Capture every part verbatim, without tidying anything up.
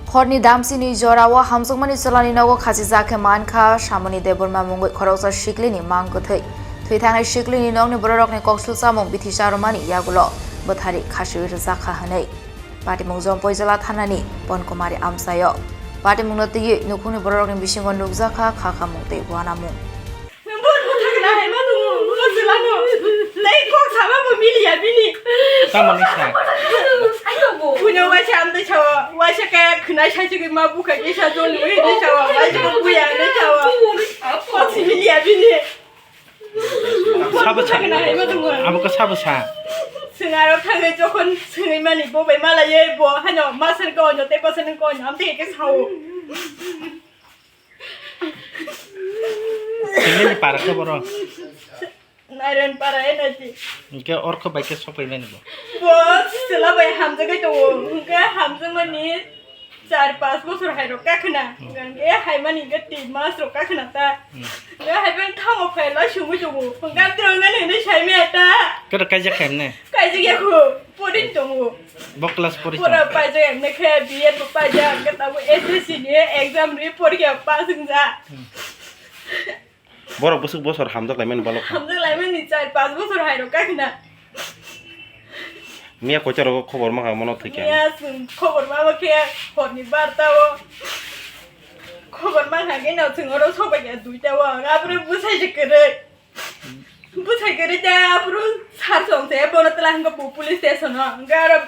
Horni damsini jorao hamjakmani chwlani nogo khachijak khe mankha Samoni Debbarma mungwi khoroksa siklini mang kwthwi. Thwi thangnai siklini nokni bororokni koksul chamung bithi charwmani yagulo bwthari khasiwi rwjakha hwnwi. Patimung Jompoijala thanani Ponkumari amchaio. Patimungno twiwi nukhungni bororokni bisingo nukjakha kha khamung tei uanamung. Nang bo bwthak na hai ma tongo, bo chwla no. Tei kok sama bo miliya bini. Tamoni sa? Buino waisa amtwi sawa, waisa kaya khwnai sai chigwi ma bukha kisa jol nwi hinwi sawa, waisa ko buya hinwi sawa. Kok si miliya bini. Sabo sa? Bwthak na hai ma tongo. Abo ka sabo sa? Chwng aro thangwi jokhon swngwi mani bo bai malaye bo hano masani ko onyo tei bwsani ko onyo amtwi khe sao. Tini ni para khe boro? Nairon para e nai ti. Hingke orkho bai khe sokpai mani bo? Bo chwla bai hamjagwi tongo. Hingke hamjakmani char pas bosor hai rok kakhwna. Hmm. Hingke hai mani hingke tin mas rok kakhwna ta. Hmm. Hingke hai bai thango phai lai sungwi tongo. Hingke trongnani hinwi sai maya ta. Kero kaijak khaimne? Kaijak ya kho. Pori tongo. Bo class pori tongo. Pura paijak emne khe B Ed bo paijak, hingke tabuk S S C ni exam ri porikha pass wngjak. Hmm. Borok bwswk bosor hamjak laimani balok. Hamjak laimani char pas bosor hai rok kakhwna. Miya kocha rogo khobor mankha mono thwikhe. Miya chwng khobor mama khe horni barta o. Khobor mankha khe no chwng oro sobaikha duita o. Abro bwsai se kwrwi. Bwsai kwrwi ta aphuru sar song se bono twla hwnkha bo police station o. Hwnkha aro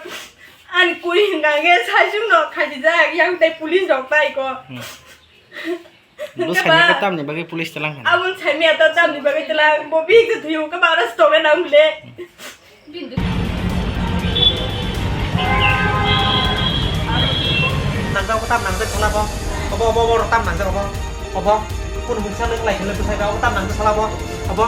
ani kuri hwnkha hwnkhe sai chwngno khachijak yang tei police rok tai ko. Hmm. Hwnkhe bwsai ba ni tamni bagwi police twlang hwnwi. Aboni sai miya ta tamni bagwi twlang bo bihik se thwiyo hwnkhe ba aro story nang bile. Nangjak, obo tam nangjak sala bo. Obo, obo, obo, tam nangjak obo. Obo. Kunu mungsa nang lai khe bwsai ba, obo tam nangjak sala bo. Obo.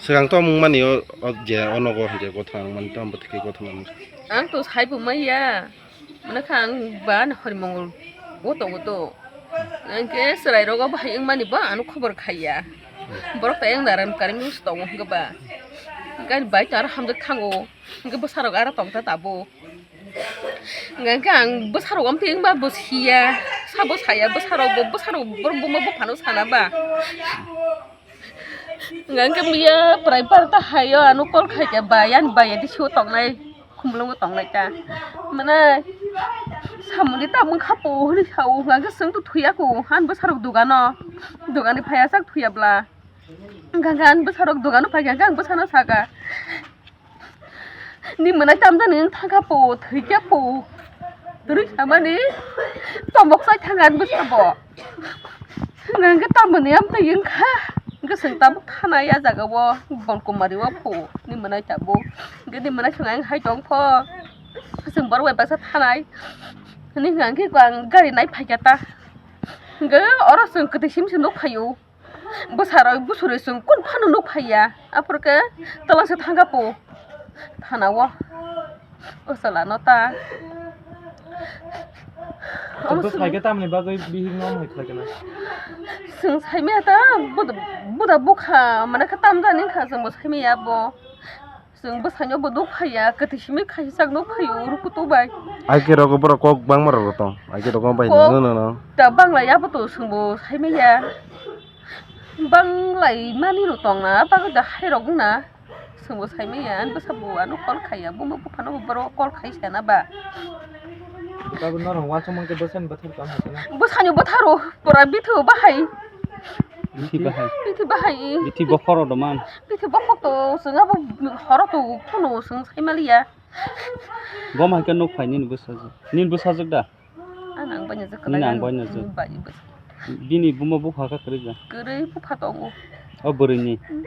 Swkang to mung mani o, o je o nogo je gotha nang mani to, ang bo thikhe gotha nang. Ang to sai bo maya. Mane kha ang ba ani hori mongol bo tongo to. Hingke chwrai rogo bahai wngmani bo ano khobor khaiya. Borok ta yang daram karim tongo hwnkhe ba. Hingke ani bai ta aro hamjak thango. Hingke bwsarok aro tongta tabuk. Hingke ang bwsarok amtwi wngba bo siya. Sabo saya bwsarok bo, bwsarok borok buma buphano sana ba. Hingke miya prai par ta hayo ano call khaikhe ba, yang bai adi sio tongnai. Khumulwngo tongnai ta. Mane samungni tamung kha po hwnwi sao, hwnkha khe chwng to thwiya kho, han bwsarok dogano, dogani phaiya sak thwiya bla. Hwnkha khe ani bwsarok dogano phaikha khe ang bwsano sakha, "Ni mwnai tamjani wng thangkha po, thwikha po." Twrwi samani tomok chai thangkha ani bwsabo. Hwnkha khe tamoni amtwi wngkha. Hwnkhe chwng tabuk thanai a jaga o Bolkumari o phu ni mwnai tabuk. Hwnkhe ni mwnai chwng ang hai tong pho. Chwng borok bai baksa thanai. Hwnwi hwnkha khe ang gari nai phaikha ta. Hwnkhe oro chwng kwtwi simi se nuk phaio. Bwsarok bwswrwi chwng kun phano nuk phaiya. Aphuru khe twlang se thangkha po. Thana o. O chwla no ta. Omo bwsai khe tamni bagwi bihik no omo hai khlai khe na? Chwng sai maya ta, buda, buda bukha, mane khe tamjani wngkha, chwng bo sai maya bo. Chwng bwsai no bo nuk phaiya, kwthwi simi khaisa sak nuk phaio, rukutu bai. Ai khe rogo borok kok bangma rok tong, ai khe rogo bai kok no, no, no. Ta banglai abo to chwng bo sai maya. Banglai mani rok tong na, bagwi da hai rok wng na. Chwngbo saimaya, ani bwsa bo ano call khaiya, buma buphano bo borok call khai sana ba. Babu norok uansukmang khe bwsani bwthar tong hai sana? Bwsani bwtharo, pura bithu bahai. Bithi bahai. Bithi bahai. Bithi bokhoro doman. Bithi bokhok to, chwng abo horo to, phunu chwng saimaliya. Bo hai khe nuk phai nini bwsajwk. Nini bwsajwk da? Ano ang bai najak. Nini ang bai najak. Bai bwsa. Bini buma bupha kha kwrwi ba? Kwrwi bupha tongo. O bwrwini? Hmm.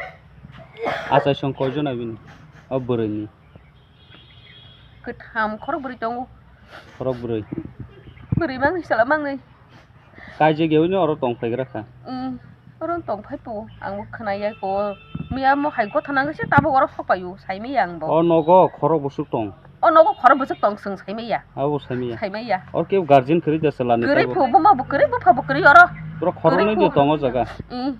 Achai song koijon ai bini? O bwrwini? Kwtham khorok bwrwi tongo. Khorok bwrwi? Bwrwi mangni sala mangni. Kaijak yaui no oro tong phaigra kha. Mm, oro tong phai po, ang bo khna ya ko. Miya mo hai gotha nang se tabuk oro sok payu, sai maya ang bo. O nogo khorok bwswk tong. O nogo khorok bwswk tong, swng sai maya. Abo sai maya. Sai maya. Oro kebo guardian kwrwi da se lani. Kwrwi tabuk. Phu, buma bo kwrwi, bupha bo kwrwi oro. Pura khorok kwrwi nai phu. Di tongo jaga. Mm.